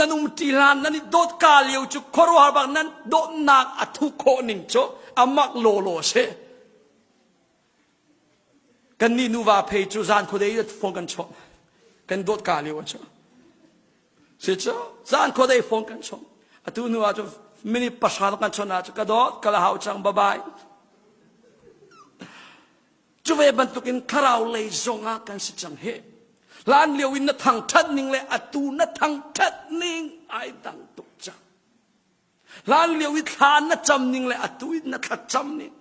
Nan um ṭi hlan nan i dawt ka lio cu khuaruahhar bak nan dawtnak a thuh khawh ning cu a mak lawlaw a si. Kannih nuva phei cu zan khuadei phone kan chawnh. Kan dawt ka lio a cu. Si cu zan khuadei phone kan chawnh. Atu hnu ah cu minute pahra kan chawnh ah cu ka dawt ka la hau cang bye bye. Cu ve bantukin thlarau lei zongah kan si cang hi. Hlan lio in na thangṭhat ning le atu na thangṭhat ning ai dang tuk cang. Hlan lio i thla na cam ning le atu i na thlacam ning.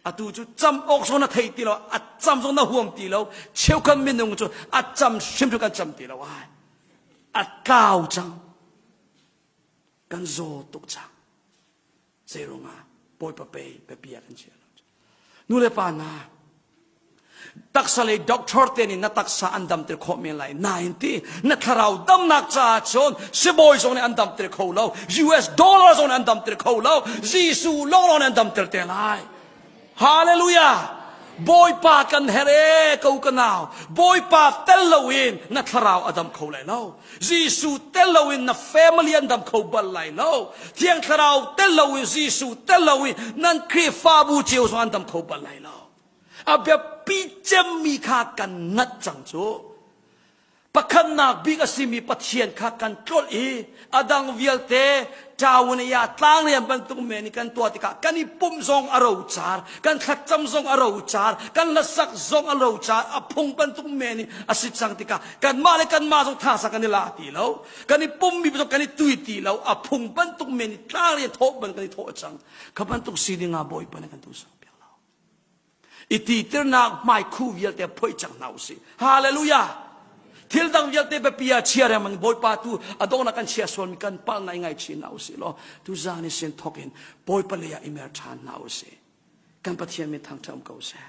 Atu cu cam awk zong na thei ti lo, a cam zong na huam ti lo. Cheukhat minung cu a cam hrimhrim kan cam ti lo ai. A tlau cang. Kan zaw tuk cang. Zeiruangah Bawipa pei biapi ah kan chia lo. Nu le pa hna, taksa lei doctor te nih na taksa an damter khawh men lai nain ti na thlarau damnak caah cun sibawi zong nih an damter kho lo US dollar zong nih an damter kho lo Jesuh lawnglawng nih an damter te lai Hallelujah Bawipa kan herh e ko ka nau Bawipa tel loin na thlarau a dam kho lai lo Jesuh tel loin na family an dam kho bal lai lo. Thiang Thlarau tel loin Jesuh tel loin nan Khrihfabu cio zong an dam kho bal lai lo. A biapi cemmi kha kan ngat cang cu. Pakhatnak bik a simi Pathian kha kan tlolh i a dang vialte ṭawun i a tlanglian bantuk men i kan tuah tikah kan i pumh zong a rocar, kan thlacam zong a rocar, kan hlasak zong a rocar, a phung bantuk men i a si cang tikah kanmah le kanmah zong thasa kan i la ti lo, kan i pummi zong kan i tui ti lo, a phung bantuk men i tlanglian thawh ban kan i thawh cang. Kha bantuk sining ah Bawipa nih kan tu piak lo. I titirnak hmaikhu vialte phoih cang hna usih. Hallelujah! Thil dang vialte biapi ah chia rengmang Bawipa tu a donghnak kan chia sualmi kan palh na i ngaihchih hna usih law tuzaan i sin thawk in Bawipa lei ah i mer ṭhan hna usih. Kan Pathian min thangṭhat um ko seh.